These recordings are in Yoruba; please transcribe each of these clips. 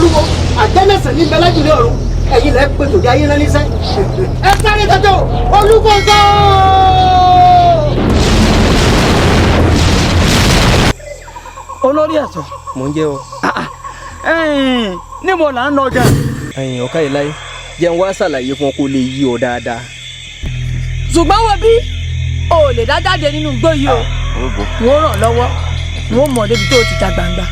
Olúwo àjẹmẹsẹ ní bẹlẹ́jùlé ọ̀run ẹ̀yin lẹ́ pé tòde ayé rán níṣẹ́ ẹ sáré tètè o Olúkòso. Olórí ẹ̀sọ́. Mò ń jẹ́ o. Níbo là ń lọ gan? Ẹ̀yin ọ̀ka yìí láyé jẹun wá ṣàlàyé fún ọ kó lè yí ọ dáadáa. Ṣùgbọ́n wo bí o ò lè dá jáde nínú igbó yìí o, wọ́n ràn lọ́wọ́, wọ́n mọ̀ débi tó o ti ta gbangba.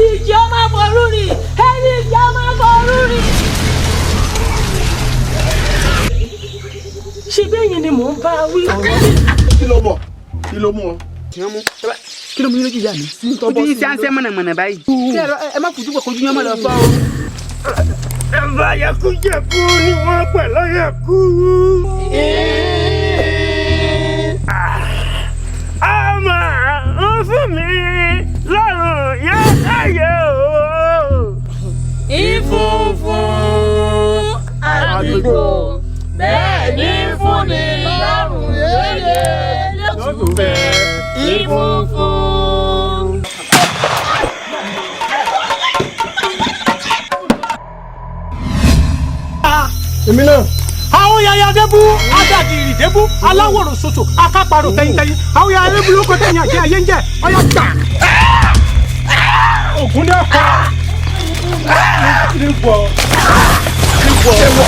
Ìjì ọmọ àfọ̀rú rìn, ẹni ìjì ọmọ àfọ̀rú rìn. Ṣé bẹ́yìn ni mò ń bá wí? Kí ló mọ̀? Kí ló mú ọ? Kí ló mú yín lójú ìyá mi? Ojú yín ṣe à ń ṣe mọ̀nàmọ̀nà báyìí. Ẹ má fojú pọ̀ kojú yín ọmọ lọ fọ́ o. Ẹ̀fà yẹkújẹkú ni wọ́n pẹ̀ lọ́yẹ̀kú. Ọmọ ń fún mi lọ́rùn yẹ́yẹ́ o. Ìfunfun àdúgbò bẹ́ẹ̀ ní fúnni lọ́rùn yéye lótùfẹ́ ìfunfun. Èmi náà. Àwọn yàyà débú adàgìrì débú aláwòrán ṣoṣo akáparò tẹyìntẹyìn àwọn yàyà débú ló kọ tẹyìn àjẹ ayé ń jẹ ọyọ gbà. Ògùn ní ọkọ. Níwọ níwọ.